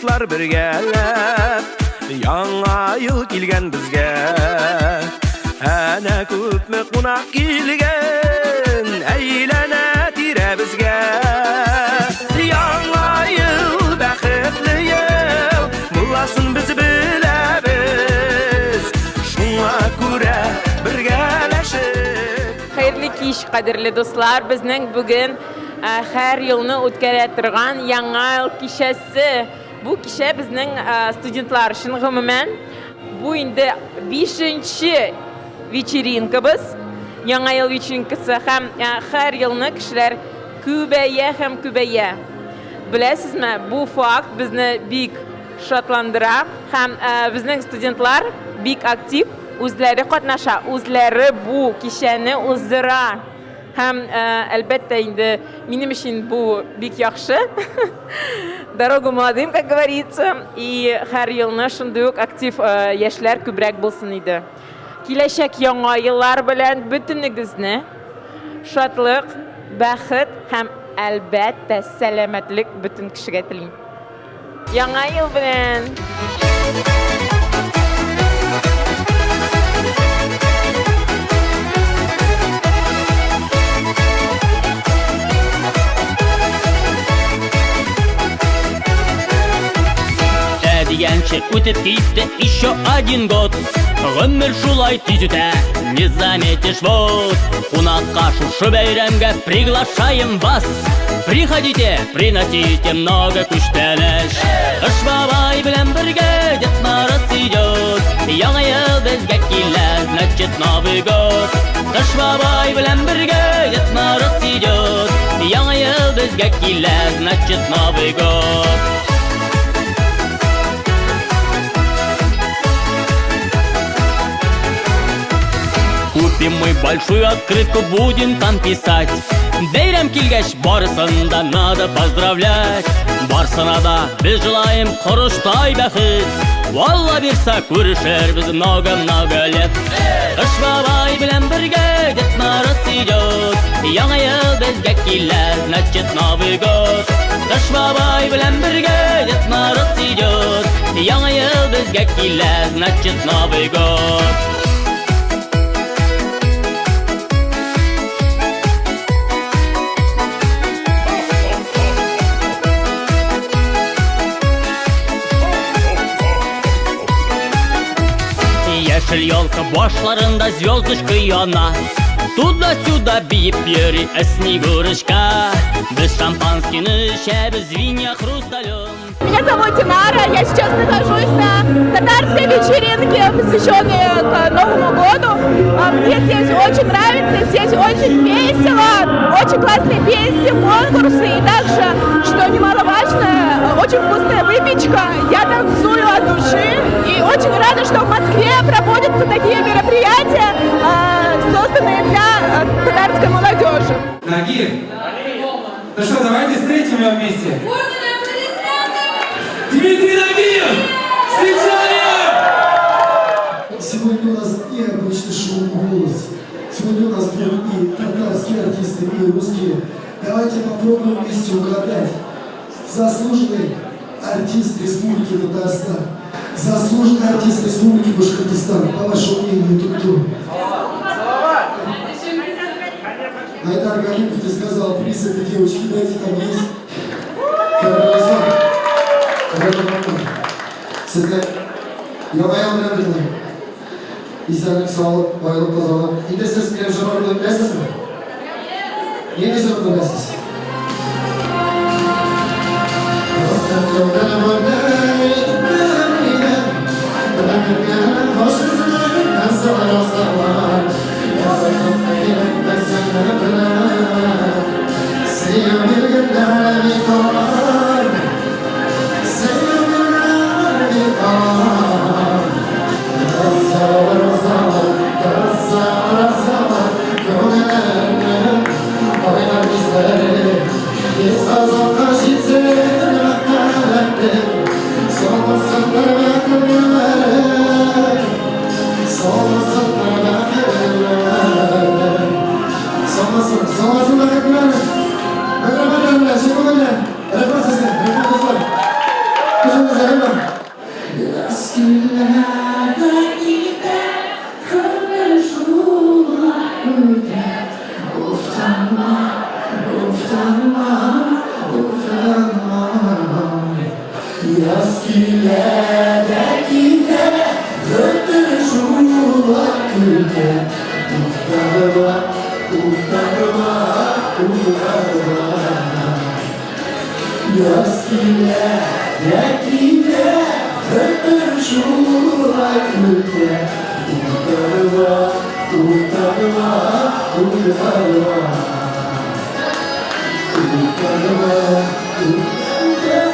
дуслар бергәләп, Яңа ел килгән безгә. Әнә күпме кунак килгән, Әйләнә тирәбезгә. Яңа ел, бәхетле ел, Буласын без беләбез. Шуңа күрә бергәләшеп. Хәерле кич, кадерле дуслар! Безнең бүген һәр елны үткәрә торган Яңа ел кичәсе. Бу кичә безнең студентлар өчен гомумән. Бу инде бишенче вечеринкабыз, Яңа ел вечеринкасы һәм һәр елны кешеләр күбәя һәм күбәя. Беләсезме, бу факт безне бик шатландыра һәм безнең студентлар бик актив, үзләре катнаша, үзләре бу кичәне уздыра. Һәм, әлбәттә инде, минем өчен бу бик яхшы. Дорогу молодым, как говорится. И һәр елны шундый ук актив яшьләр күбрәк булсын иде. Киләчәк яңа еллар белән бөтенегезне шатлык, бәхет һәм, әлбәттә, сәламәтлек бөтен кешегә телим. Яңа ел белән! Ә дигәнче үтеп китте еще один год. Гомер шулай тиз үтә, не заметишь вот. Кунакка шушы бәйрәмгә приглашаем вас. Приходите, приносите много күчтәнәч. Кыш бабай белән бергә Дед Мороз идет. Яңа ел безгә килә, значит Новый год. Кыш бабай белән бергә Дед Мороз идет. Яңа ел безгә килә, значит Новый год. Купим мы большую открытку, будем там писать. Бәйрәм килгәч, барысын да надо поздравлять. Барсына да без желаем корыштай бәхет. Алла бирсә, күрешербез много-много лет. Кыш бабай белән бергә Дед Мороз идет. Яңа ел безгә килә, значит Новый год. Кыш бабай белән бергә Дед Мороз идет. Яңа ел безгә килә, значит Новый год. Яшел елка башларында звездочка яна. Туда-сюда биеп йөри Снегурочка. Без шампанскийны эчәбез, звенья хрусталем. Меня зовут Динара, я сейчас нахожусь на татарской вечеринке, посвященной к Новому году. Мне здесь очень нравится, здесь очень весело, очень классные песни, конкурсы и также, что немаловажно, очень вкусная выпечка. Я танцую от души и очень рада, что в Москве проводятся такие мероприятия, созданные для татарской молодежи. Нагиев? Ну что, давайте встретим его вместе. Дмитрий Нагиев! Встречаем! Сегодня у нас необычный шоу «Голос». Сегодня у нас будут и татарские артисты, и русские. Давайте попробуем вместе угадать. Заслуженный артист Республики Татарстан, заслуженный артист Республики Башкортостан. По вашему мнению, это кто? Айдар Галимов, ты сказал, приз этой девочке дайте, там есть. Сезне Яңа ел белән котлыйм. Исәнлек, саулык, байлык, тазалык. Инде сез минем җырларымны беләсезме? Нинди җырымны беләсез? Яз килә дә китә, бөтен шулай көтә. Туктадыма, туктадыма, туктадыма. Яз килә дә китә, бөтен шулай көтә. Туктадыма, туктадыма, туктадыма. Туктадыма, туктадыма,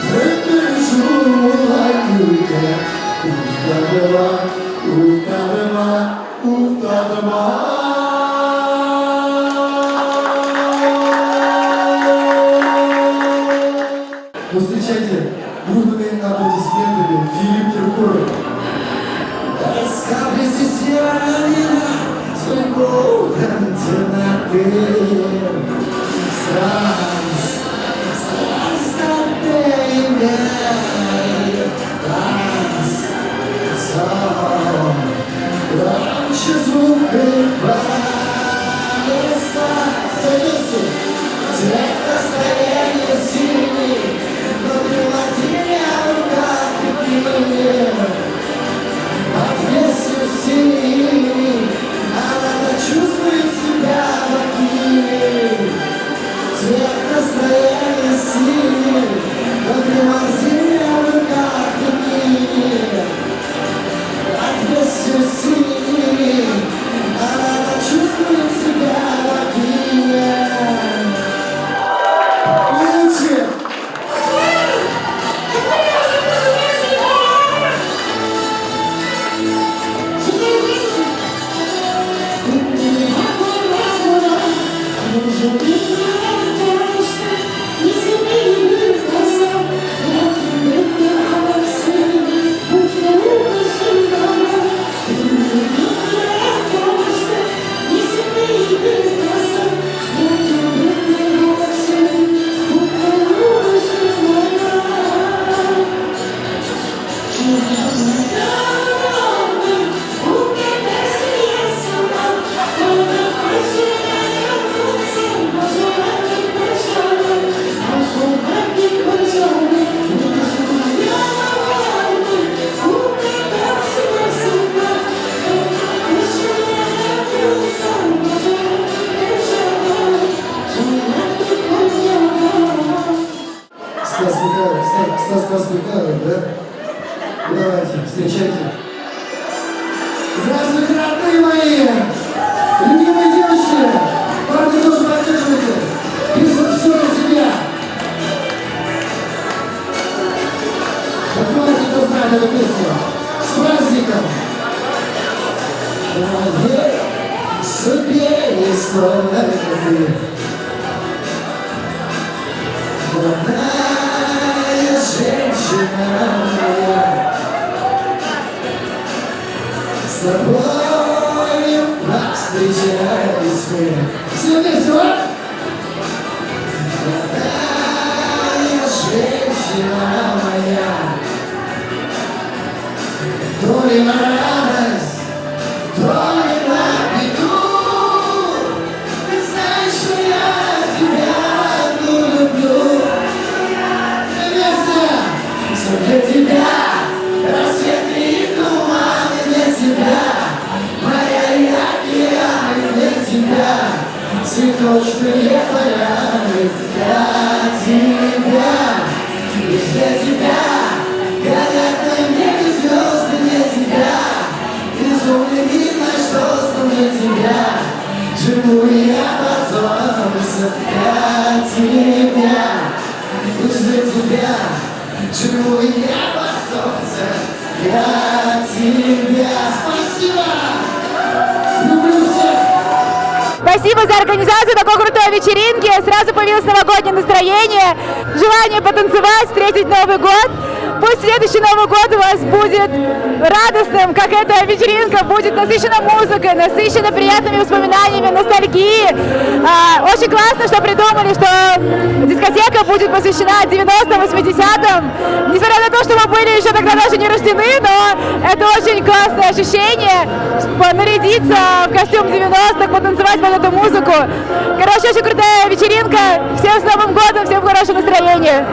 бөтен шулай көтә. Туктадыма, туктадыма, туктадыма. Ну, встречайте бурными аплодисментами Филипп Киркоров. Капли северина с уходом темноты. Страсть, страсть сон, громче звук леса. Все. Цвет настроения синий, но мелодия в руках бикини. Под весью синий, она чувствует себя богиней. Цвет настроения синий, но мелодия в руках бикини. Под весью синий, она чувствует себя богиней. Лучше! Стас Михайлов, Стас Михайлов, да? Ну, давайте, встречайте. Здравствуйте, родные мои! Любимые девушки! Парни тоже поддерживайте! Песня «Все для тебя». Подпевайте, кто знает эту песню. С праздником! В моей судьбе есть только ты. Родная женщина моя, с тобою встречались мы. Все вместе, вот! Родная женщина моя, то ли на радость, то ли на беду, ты знаешь, что я тебя одну люблю. Вместе! Все для тебя, рассветы и туманы для тебя, моя и океаны для тебя, цветочные поляны для тебя, лишь для тебя, горят на небе звезды для тебя, безумный вид наш создан для тебя, живу я под солнцем для тебя, лишь для тебя, живу я под солнцем для тебя. Спасибо! Люблю всех! Спасибо за организацию такой крутой вечеринки. Сразу появилось новогоднее настроение, желание потанцевать, встретить Новый год. Пусть Пусть следующий Новый год у вас будет радостным, как эта вечеринка будет насыщена музыкой, насыщена приятными воспоминаниями, ностальгией. Очень классно, что придумали, что дискотека будет посвящена 90-м, 80-м. Несмотря на то, что мы были еще тогда даже не рождены, но это очень классное ощущение нарядиться в костюм 90-х, потанцевать под эту музыку. Короче, очень крутая вечеринка. Всем с Новым годом, всем хорошего настроения.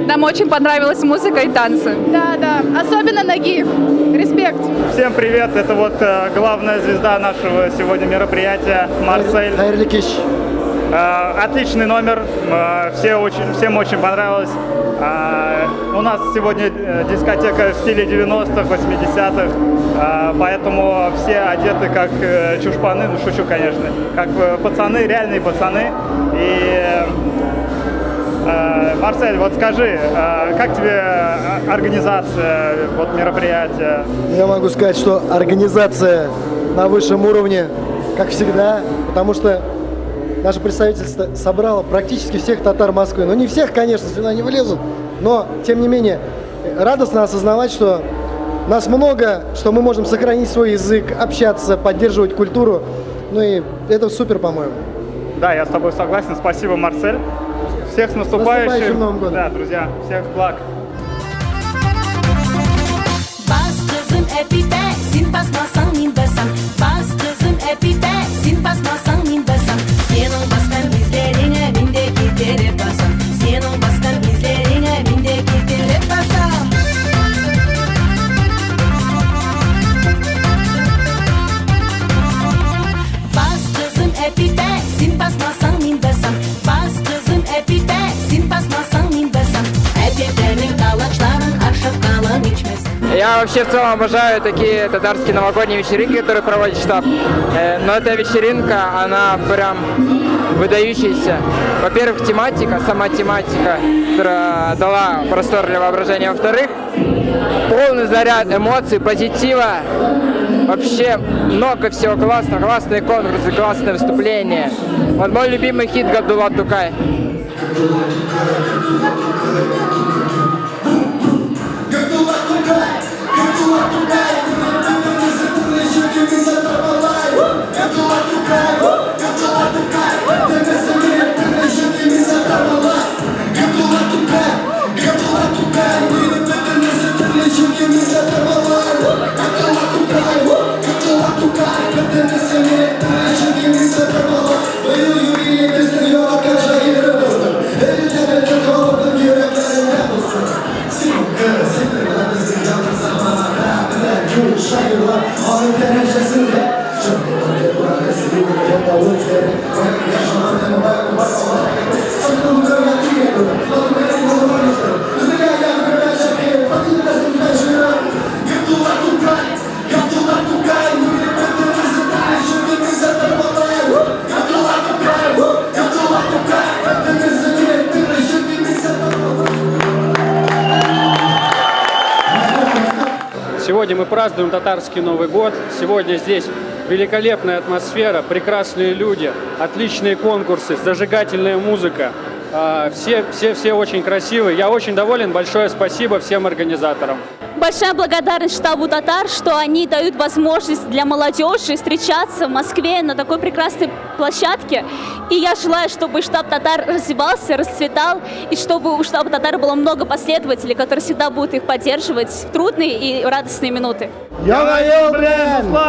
Нам очень понравилась музыка и танцы. Да, да, особенно Нагиев. Респект. Всем привет, это вот главная звезда нашего сегодня мероприятия, Марсель. Хәерле кич. Отличный номер, всем очень понравилось. У нас сегодня дискотека в стиле 90-х, 80-х, поэтому все одеты как чушпаны, ну шучу, конечно, как пацаны, реальные пацаны. И Марсель, вот скажи, как тебе организация вот мероприятия? Я могу сказать, что организация на высшем уровне, как всегда, потому что наше представительство собрало практически всех татар Москвы. Ну, не всех, конечно, сюда не влезут, но, тем не менее, радостно осознавать, что нас много, что мы можем сохранить свой язык, общаться, поддерживать культуру. Ну и это супер, по-моему. Да, я с тобой согласен. Спасибо, Марсель. Всех с наступающим. Наступающим Новым годом. Да, друзья, всех благ. Бас, кызым, әпипә, син басмасаң, мин басам. Бас, кызым, әпипә, син басмасаң, мин басам. Синең баскан эзләреңә мин дә китереп басам. Синең баскан эзләреңә мин дә китереп басам. Бас, кызым, әпипә, син басмасаң, мин басам. Бас, кызым, әпипә, син басмасаң, мин басам. Әпипәнең калачларын ашап калам ичмәсәм. Я вообще в целом обожаю такие татарские новогодние вечеринки, которые проводит штаб. Но эта вечеринка, она прям выдающаяся. Во-первых, тематика, сама тематика, которая дала простор для воображения. Во-вторых, полный заряд эмоций, позитива. Вообще много всего классного, классные конкурсы, классные выступления. Вот мой любимый хит Габдулла Тукай. Сегодня мы празднуем татарский Новый год. Сегодня здесь великолепная атмосфера, прекрасные люди, отличные конкурсы, зажигательная музыка. Все очень красивые. Я очень доволен. Большое спасибо всем организаторам. Большая благодарность штабу татар, что они дают возможность для молодежи встречаться в Москве на такой прекрасной площадке. И я желаю, чтобы штаб татар развивался, расцветал, и чтобы у штаба татар было много последователей, которые всегда будут их поддерживать в трудные и радостные минуты. Яңа ел белән! Дуслар!